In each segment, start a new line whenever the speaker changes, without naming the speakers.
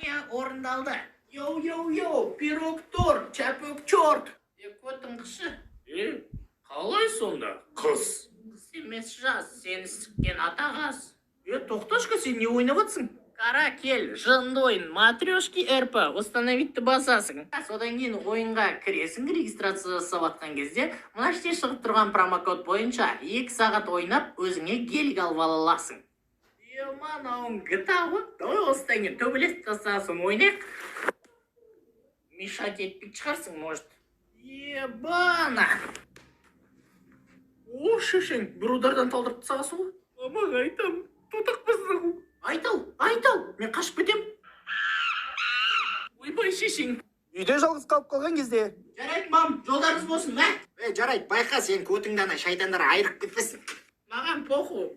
Задание орындалды. Йоу, йоу, йоу, пирог торт, чапок черт. Е, көтің қышы.
Е, қалай сонда? Қыз.
Қыз емес, жаз, сені сіккен атағаз. Е, тоқташка, сен не ойнап жатсың? Қара, кел, жынды ойын, матрешки РП, установить басасың. Содан кейін ойынға кіресің, регистрация жасап жатқан кезде, мына жерде шығып тұрған промокод бойынша 2 сағат ойнап, өзіңе гелик алып ала аласың. Е, мынауың GTA ғой. Давай осыдан кейін төбелесіп тастасын, ойнайық. Мешать етпейтін шығарсың, может. Ебана! О, шешең, бір удардан талдырып тастағансың ғой. Мамаға айтам, тотақ бассың. Айт ал, айт ал, мен қашып кетем. Ойбай, шешең.
Үйде жалғыз қалып қалған кезде.
Жарайды, мам, жолдарыңыз болсын, мә.
Е, жарайды, байқа, сен көтіңді ана шайтандар айырып кетпесін.
Маған похуй.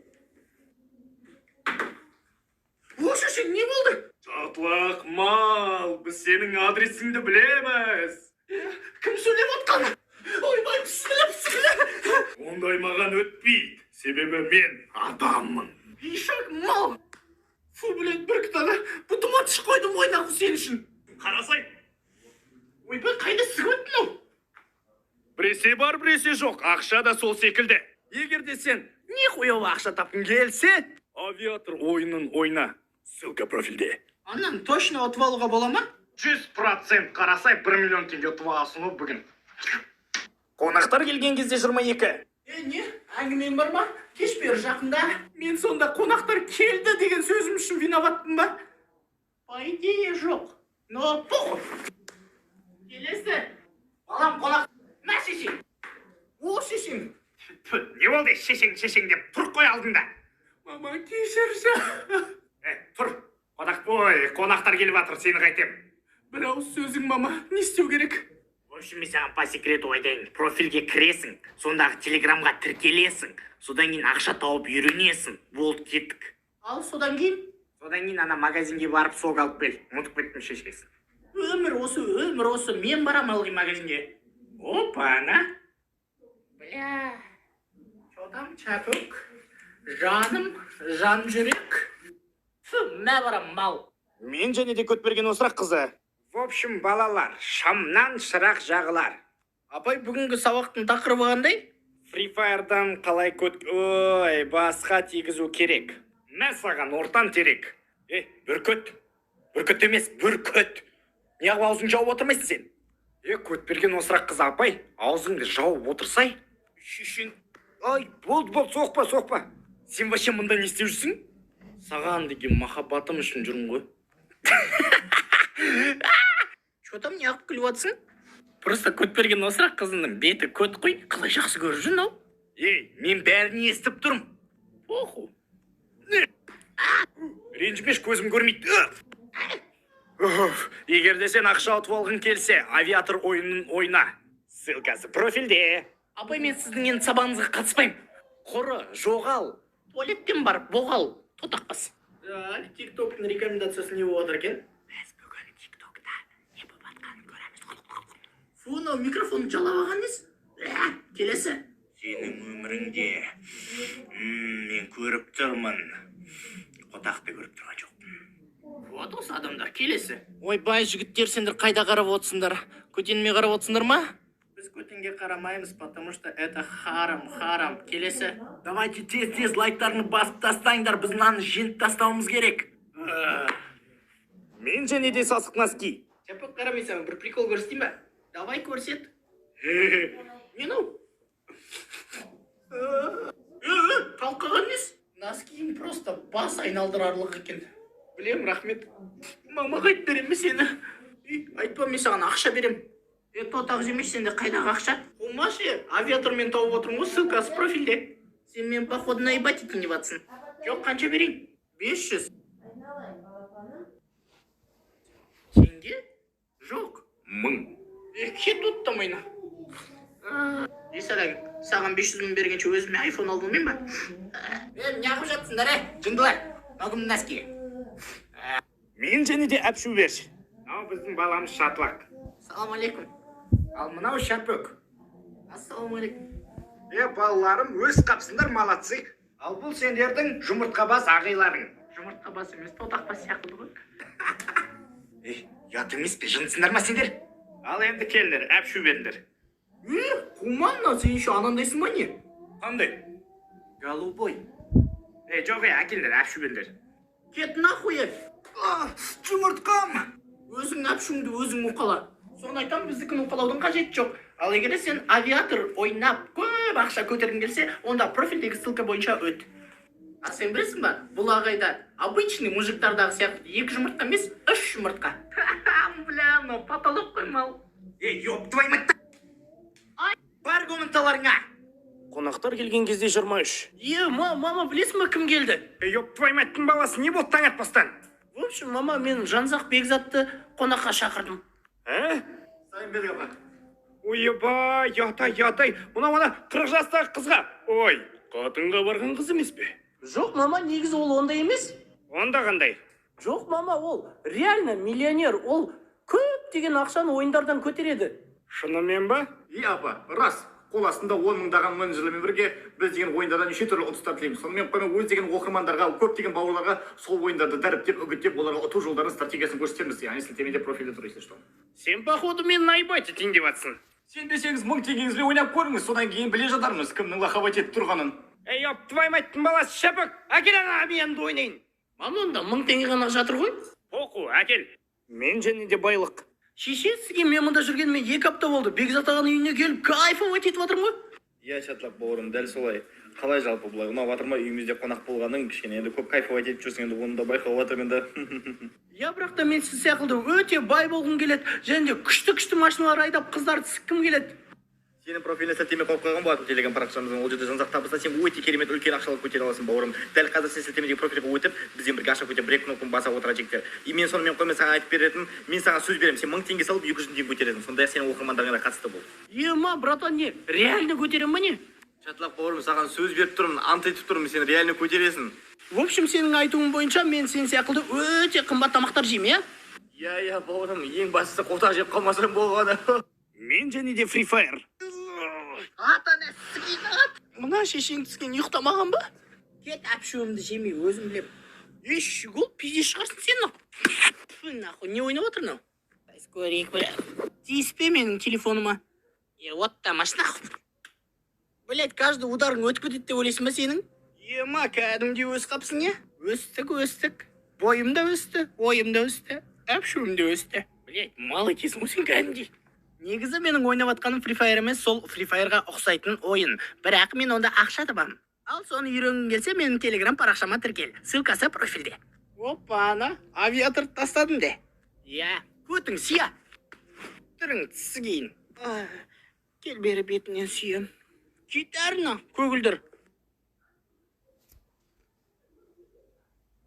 О, шешең, не болды?
Шатлақ мал, біз сенің адресіңді білеміз.
Кім сөйлеп отқан? Ойбай, пісміллә, пісміллә.
Ондай маған өтпейді, себебі мен адаммын.
Ишак мал. Фу, блядь, бүркіт ана, бұтыма тіш қойдым ғой нахуй сен үшін.
Қарасай,
Ойбай, қайда сігіп өттің мынау?
Біресе бар, біресе жоқ, ақша да сол секілді.
Егер де сен нихуево ақша тапқың келсе,
Авиатор ойынын ойна. Ссылка профильде.
Аннан точно ұтып алуға бола ма?
100% қарасай, 1 миллион теңге ұтып аласың ғой бүгін.
Қонақтар келген кезде 22.
Е, не? Әңгімең бар ма? Кеш бері жақында. Мен сонда қонақтар келді деген сөзім үшін виноватпын ба? По идее жоқ. Но похуй. Келесі. Балам қонақ. Мә, шешең. О, шешең.
Не болды, шешең, шешең деп тұр қой алдында.
Мама, кешірші.
Е, тұр. Қонақ, ой, қонақтар келіп жатыр, сені қайтем.
Бір ауыз сөзің, мама. Не істеу керек?
В общем, мен саған по секрету айтайын. Профильге кіресің, сондағы телеграмға тіркелесің, содан кейін ақша тауып үйренесің. Болды, кеттік.
Ал содан кейін?
Содан кейін ана магазинге барып сок алып кел. Ұмытып кеттім шешесін.
Өмір осы, өмір осы. Мен барам ылғи магазинге. Опа-на. Бля. Чё там, чапок? Жаным, жан жүрек. Фу, мә барам мал.
Мен және де Көтберген Осырақ қызы.
В общем, балалар, шамнан шырақ жағылар.
Апай, бүгінгі сабақтың тақырыбы қандай?
Free Fire'дан қалай көт... Ой, басқа тигізу керек.
Мә саған ортан терек.
Е, бүркіт. Бүркіт емес, бүркіт. Неғып аузың жауып отырмайсың сен? Е, Көтберген Осырақ қызы апай, аузыңды жауып отырсай.
Шешең.
Ой, болды, болды, соқпа, соқпа.
Сен вообще мында не істеп жүрсің?
Саған деген махаббатым үшін жүрмін ғой. Чё там, неғып күліп жатсың? Просто Көтберген Осырақ қызының беті көт қой, қалай жақсы көріп жүр мынау?
Ей, мен бәрін естіп тұрмын.
Похуй.
Ренжімеш, көзім көрмейді. Уф, егер де сен ақша ұтып алғың келсе, авиатор ойынын ойна. Ссылкасы профильде.
Апай, мен сіздің енді сабағыңызға қатыспаймын.
Құры, жоғал.
Туалеттен барып боғал, тотақпас. Так, тиктоктың рекомендациясы не болып жатыр екен? Біз бүгін тиктокта не болып жатқанын көреміз. Фу, мынау микрофонды жалап алған несі? Ә, келесі.
Сенің өміріңде мен көріп тұрмын. Қотақты көріп тұрған жоқпын.
Вот осы адамдар, келесі. Ойбай, жігіттер, сендер қайда қарап отырсыңдар? Көтеніме қарап отырсыңдар ма? Біз көтенге қарамаймыз, потому что это харам, харам. Келесі.
Давайте тез-тез лайктарыңды басып тастаңдар, біз мынаны жеңіп тастауымыз керек. Мен және де сасық носки.
Чапок, қара, мен саған бір прикол көрсетейін ба? Давай, көрсет. Не мынау? Қалқыған несі? Носкиің просто бас айналдырарлық екен. Білем, рахмет. Мамаға айтып беремін бе сені? Үй, айтпа, мен саған ақша берем. Е, тотақ жемеш, сенде қайдағы ақша? Қумашы, авиатормен тауып отырмын ғой, ссылкасы профильде. Сен мен походу наебать етейін деп жатсың. Жоқ, қанша берейін? 500. Теңге? Жоқ.
Мың.
Е, кет оттамайна. Есараң, саған 500 мың бергенше өзіме айфон алып алмаймын ба? Е, неғып жатсыңдар, е, жындылар? Мынау кімнің носки?
Мен және де әпшу берші.
Мынау біздің баламыз Шатлақ.
Салам алейкум.
Ал мынау Шәпөк.
Ассалаумағалейкум.
Е, балаларым, өз қапсыңдар, молодцы. Ал бұл сендердің жұмыртқа бас ағайларың.
Жұмыртқа бас емес, тотақ бас сияқты ғой.
Ей, ұят емес пе, жындысыңдар ма сендер?
Ал енді келіңдер, әпшу беріңдер.
Е, қуман, сен еще анандайсың ба, не?
Қандай?
Голубой.
Ей, жоқ, ей, әкеліңдер, әпшу беріңдер.
Кет нахуй, е.
Жұмыртқам!
Өзің әпшіңді өзің уқала. Соны айтамын, біздікін уқалаудың қажеті жоқ. Ал егер сен авиатор ойнап көп ақша көтергің келсе, онда профильдегі ссылка бойынша өт. А сен білесің ба, бұл ағайда обычный мужиктардағы сияқты екі жұмыртқа емес, үш жұмыртқа. Бля, мынау потолок қой, мал.
Ей, ёб твою мать! Бар комнаталарыңа!
Қонақтар келген кезде 23.
Е, мама, білесің ба, кім келді?
Ей, ёб твою мать, баласы, не болды таң атпастан?
В общем, мама, мен Жанзақ Бекзатты қонаққа шақырдым.
Ә? Ойбай, ұят-ай, ұят-ай, мынау ана 40 жастағы қызға. Ой, қатынға барған қыз емес пе?
Жоқ, мама, негізі ол ондай емес.
Онда қандай?
Жоқ, мама, ол реально миллионер. Ол көптеген ақшаны ойындардан көтереді.
Шынымен ба?
Иә, апа, рас. Қол астында 10 мыңдаған менеджерлермен бірге біз деген ойындардан неше түрлі ұтыстар тілейміз. Сонымен қоймай, өз деген оқырмандарға, көптеген бауырларға сол ойындарды дәріптеп, үгіттеп, оларға ұту жолдарын, стратегиясын көрсетеміз. Яғни сілтемеде, профильде тұр, если что.
Сен, походу, мені наебать етейін деп жатсың.
Сенбесеңіз, 1000 теңгеңізбен ойнап көріңіз, содан кейін біле жатармыз кімнің лоховать етіп тұрғанын.
Ей, ёб твою мать, баласы, шәпік, әкел ана әмиянды ойнайын.
Мама, онда 1000 теңге ғана жатыр ғой.
Оқу, әкел.
Мен және де байлық.
Шеше, сізге мен мұнда жүргеніме 2 апта болды. Бекзат ағаның үйіне келіп кайфовать етіп жатырмын ғой.
Иә, Шатлақ бауырым, дәл солай. Қалай жалпы, былай ұнап жатыр ма үйімізде қонақ болғаның? Кішкене енді көп кайфовать етіп жүрсің енді, оны да байқап жатырмын енді.
Иә, бірақ та мен сіз сияқты өте бай болғым келеді және де күшті күшті машиналар айдап, қыздарды сіккім келеді.
Сенің профиліне сілтеме қойып қойған болатын телеграм парақшамыздың. Ол жерде Жанзақ табыста сен өте керемет үлкен ақшалар көтере аласың, бауырым. Дәл қазір сен сілтемедегі профильге өтіп, бізбен бірге ақша көтер, бір екі кнопканы баса отыра, жігіттер. И мен сонымен қоймай, саған айтып беретінім, мен саған сөз беремін, сен 1000 теңге салып, 200 мың теңге көтересің. Сондай ақ сенің оқырмандарыңа да қатысты бұл.
Ема, братан, не, реально көтеремін ба, не?
Шатлақ бауырым, саған сөз беріп тұрмын, ант етіп тұрмын, сен реально көтересің.
В общем, сенің айтуың бойынша, мен сен сияқты өте қымбат тамақтар жеймін, иә?
Иә, бауырым, ең бастысы қотақ жеп қалмасаң болғаны.
Мен және де Free Fire.
Ата, ат, мына шешең түскен ұйықтамаған ба? Кет, әпшуімді жемей, өзім білем. Ей, щегол, пиздец шығарсың сен мынау. Тьфу, нахуй, не ойнап отыр мынау? Көрейік, бля. Тиіспе менің телефоныма. Е, вот тамаш, нахуй. Блять, каждый ударың өтіп кетеді деп ойлайсың ба сенің? Ема, кәдімгідей өсіп қапсың, иә? Өстік, өстік. Бойым да өсті, ойым да өсті, әпшуім де өсті. Блять, мал екенсің ғой сен кәдімгідей. Негізі менің ойнап жатқаным Free Fire емес, сол Free Fire'ға ұқсайтын ойын. Бірақ мен онда ақша табамын. Ал соны үйренгің келсе, менің телеграм парақшама тіркел. Ссылкасы профильде. Опа, ана, авиатор тастадым де. Иә, көтің сия. Түрің тісі кейін. Кел бері, бетіңнен сүйем. Кет әрі, көгілдір.